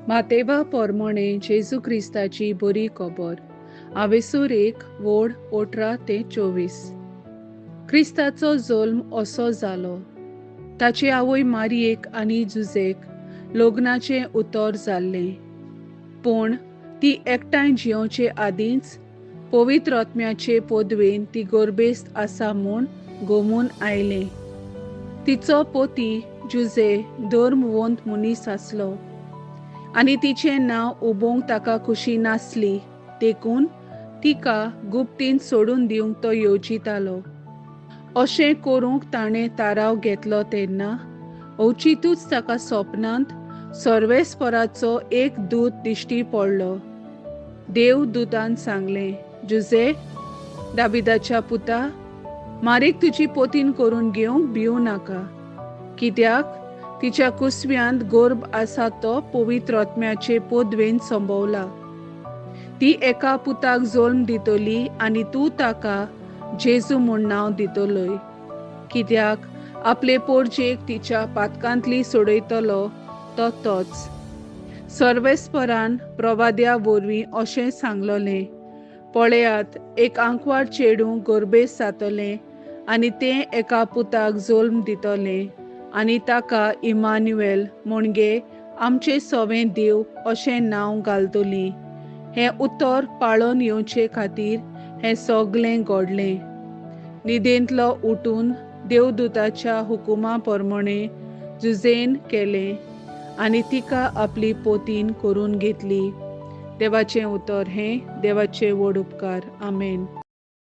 मातेवा पोरमोणे जेजू क्रिस्ताची बरी खबर आवेसूर 1 वोड 18 ते 24. क्रिस्ताचो जल्म असो जालो. ताची आवय मारयेक आनी जुजेक लग्नाचें उतर जाल्लें, पूण ती एकठांय जियोवचे आदींच पवित्र आत्म्याचे पदवेन ती गर्भेस्त आसा म्हूण गोमून आयलें. तिचो पोती जुजे धर्मवंत मनीस आसलो आनी तिचें नांव उबोवंक ताका खुशी नासली, देखून तिका गुप्तीन सोडून दिवंक तो येवजितालो. अशें करूंक ताणें थाराव घेतलो तेन्ना अवचितूच ताका सपनांत सर्वेस्पराचो एक दूत दिश्टी पडलो. देव दुतान सांगलें, जुजे, दाविदाच्या पुता, मारीक तुजी पोतीन करून घेवंक भिवू नाका, कित्याक तिच्या कुसव्यांत गर्भ आसा तो पवित्र आत्म्याचे पदवेन संभवला. ती एका पुताक जल्म दितली आनी तूं ताका जेजू म्हूण नांव दितलोय, कित्याक आपले पोरजेक तिच्या पातकांतली सोडयतलो तो तोच. सर्वेस्परान प्रवाद्या वरवीं अशें सांगलोलें, पळयात, एक आंकवार चेडूं गर्भेस्त जातलें आनी तें एका पुताक जल्म दितलें आनी ताका इमान्युएल म्हणजे आमचे सवें देव अशें नांव घालतली. हें उतर पाळोन येवचे खातीर हें सगलें घडलें. न्हिदेंतलो उठून देवदूताच्या हुकुमा प्रमाणे जुजेन केलें आनी तिका आपली पोतीन करून घेतली. देवाचें उतर हें देवाचे व्हड उपकार. आमेन.